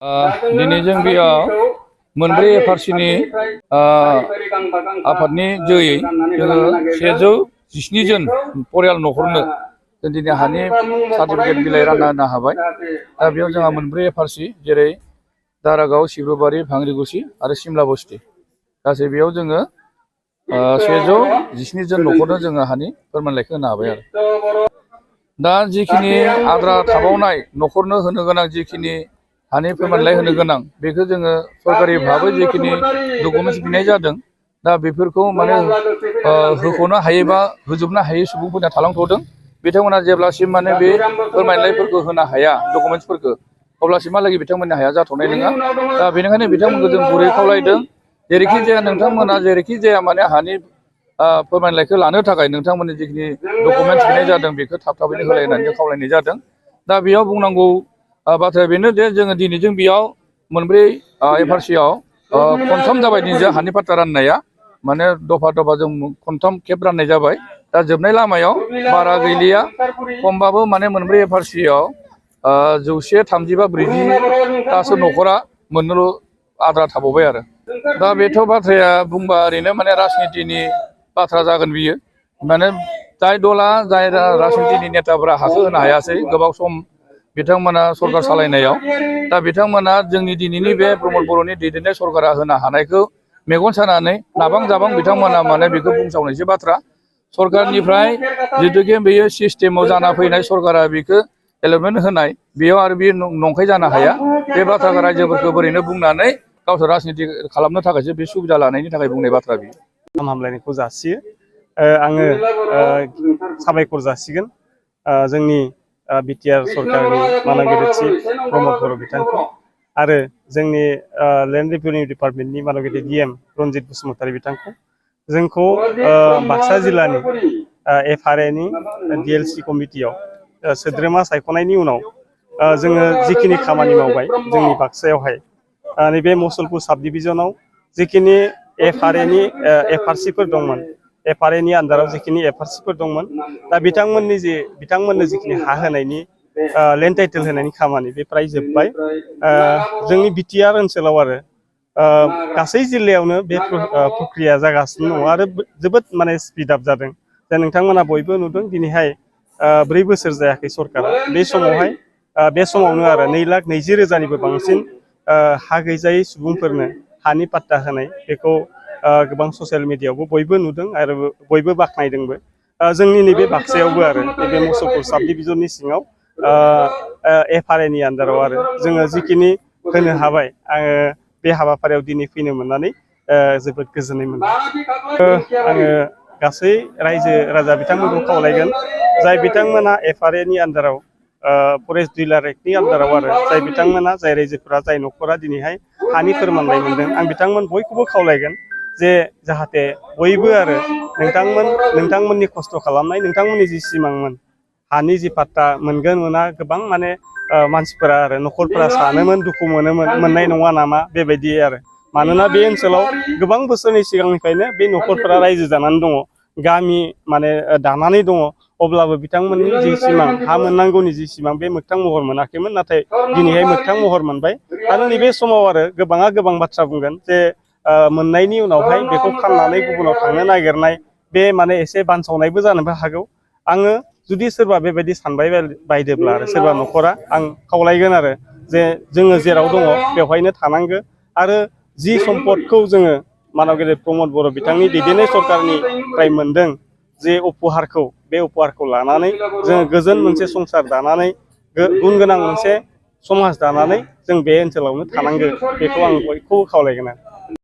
दिनै जों बेयाव मोनब्रै एफआरसिनि आफादनि जोयै जोङो 117 जन परियाल न'खरनो जों दिनै हानि सार्टिफिकेट बिलाइ रानना होनो हाबाय। दा बेयाव जोंहा मोनब्रै एफआरसि जेरै दारागाव, सिब्रुबारि, भांग्रिकुसि आरो सिमला बस्ति गासै बेयाव जोङो 117 जन न'खरनो जोङो हानि फोरमानलाइखौ होनो हाबाय आरो। दा जिखिनि आद्रा थाबावनाय न'खरनो होनो गोनां जिखिनि हानि फोरमानलाइ होनो गोनां बेखौ जोङो सरकारि भाबै जिखिनि डकुमेन्टस बिनाय जादों दा बेफोरखौ माने होख'नो हायोबा होजोबनो हायै सुबुंफोरना थालांथ'दों। बिथांमोना जेब्लासिम माने बे फोरमानलाइफोरखौ होनो हाया डकुमेन्टसफोरखौ अब्लासिमहालागै बिथांमोननि हाया जाथ'नाय नङा। दा बेनिखायनो बिथांमोनखौ जों गुरै खावलायदों जेरैखि जाया नोंथांमोना जेरैखि जाया माने हानि फोरमानलाइखौ लानो थाखाय नोंथांमोननि जिखिनि डकुमेन्टस बिनाय जादों बेखौ थाब-थाबैनो होलाय होननानै जों खावलायनाय जादों। दा बेयाव बुंनांगौ बाथ्राया बेनो जे जोङो दिनैजों बेयाव मोनब्रै एफआरसियाव खनथाम जाबाय दिनैजों हानि पाट्टा राननाया माने दफा दफा जों खनथाम खेब राननाय जाबाय। दा जोबनाय लामायाव बारा गैलिया खमबाबो माने मोनब्रै एफआरसियाव 130 बा 40तासो न'खरा मोननोल' आद्रा थाबावबाय आरो। दा बेथ' बाथ्राया बुंबा ओरैनो माने राजनितिनि बाथ्रा जागोन बियो माने जाय दला जाय राजनितिनि नेताफोरा हाखौ होनो हायासै गोबाव सम बिथांमोना सरकार सालायनायाव दा बिथांमोना जोंनि दिनैनि बे प्रमद बर'नि दैदेननाय सरकारा होनो हानायखौ मेगन सानानै नाबां जाबां बिथांमोना माने बेखौ बुंसावनायसो बाथ्रा। सरकारनिफ्राय जिहेतुके बेयो सिस्टेमाव जाना फैनाय सरकारा बेखौ एलटमेन्ट होनाय बेयाव आरो बे नंखाय जानो हाया। बे बाथ्राखौ रायजोफोरखौ ओरैनो बुंनानै गावसोर राजनिति खालामनो थाखायसो बे सुबिदा लानायनि थाखाय बुंनाय बाथ्रा बियो। गाहाम हामलायनायखौ जासियो। आङो साबायखर जासिगोन जोंनि बिटिआर सरकारनि मानगिरि चिफ प्रमद बर' बिथांखौ आरो जोंनि लेन्ड रेभिनिउ डिपार्टमेन्टनि मानगिरि डिएम रनजित बसुमतारी बिथांखौ जोंखौ बाक्सा जिल्लानि एफआरएनि डिएलसि कमिटियाव सोद्रोमा सायख'नायनि उनाव जोङो जिखिनि खामानि मावबाय जोंनि बाक्सायावहाय नैबे मुसलपुर साब डिभिजनाव जिखिनि एफआरएनि एफआरसिफोर दंमोन एफआरएनि आन्दाराव जिखिनि एफआरसिफोर दंमोन दा बिथांमोननो जिखिनि हा होनायनि लेन्ड टाइटेल होनायनि खामानि बे फ्राय जोब्बाय। जोंनि बिटिआर ओनसोलाव आरो गासै जिल्लायावनो बे प्रक्रिया जागासिनो दङ आरो जोबोद माने स्पिड आप जादों। दा नोंथांमोना बयबो नुदों दिनैहाय 4 बोसोर जायाखै सरकारा बे समावहाय बे समावनो आरो 2,20,000निबो बांसिन हा गैजायै सुबुंफोरनो हानि पाट्टा होनाय बेखौ गोबां ससियेल मिडियायावबो बयबो नुदों आरो बयबो बाख्नायदोंबो। जोंनि नैबे बाक्सायावबो आरो नैबे मुसलपुर साब डिभिजननि सिङाव एफआरएनि आन्दाराव आरो जोङो जिखिनि होनो हाबाय आङो बे हाबाफारियाव दिनै फैनो मोननानै जोबोद गोजोननाय मोनदों। आङो गासै रायजो राजा बिथांमोनखौ खावलायगोन जाय बिथांमोना एफआरएनि आन्दाराव फरेस्ट डिलार एक्टनि आन्दाराव आरो जाय बिथांमोना जाय रायजोफोरा जाय न'खरा दिनैहाय हानि फोरमानलाइ मोनदों आं बिथांमोन बयखौबो खावलायगोन जे जाहाथे बयबो आरो नोंथांमोननि खस्थ' खालामनाय नोंथांमोननि जि सिमांमोन हानि जि पाट्टा मोनगोन मोना गोबां माने मानसिफोरा आरो न'खरफोरा सानोमोन दुखु मोननाय नङा नामा बेबायदि आरो मानोना बे ओनसोलाव गोबां बोसोरनि सिगांनिफ्रायनो बे न'खरफोरा रायजो जानानै दङ गामि माने दानानै दङ अब्लाबो बिथांमोननि जि सिमां हा मोननांगौनि जि सिमां बे मोगथां महर मोनाखैमोन नाथाय दिनैहाय मोगथां महर मोनबाय। आरो नैबे समाव आरो गोबाङा गोबां बाथ्रा बुंगोन जे मोननायनि उनावहाय बेखौ फाननानै गुबुनाव थांनो नागिरनाय बे माने एसे बानसावनायबो जानोबो हागौ। आङो जुदि सोरबा बेबायदि सानबाय बायदोब्ला आरो सोरबा न'खरा आं खावलायगोन आरो जे जोङो जेराव दङ बेवहायनो थानांगो आरो जि सम्पदखौ जोङो मानगिरि प्रमद बर' बिथांनि दैदेननाय सरकारनिफ्राय मोनदों जे उपहारखौ बे उपहारखौ लानानै जोङो गोजोन मोनसे संसार दानानै गुन गोनां मोनसे समाज दानानै जों बे ओनसोलावनो थानांगो बेखौ आं बयखौबो खावलायगोन आरो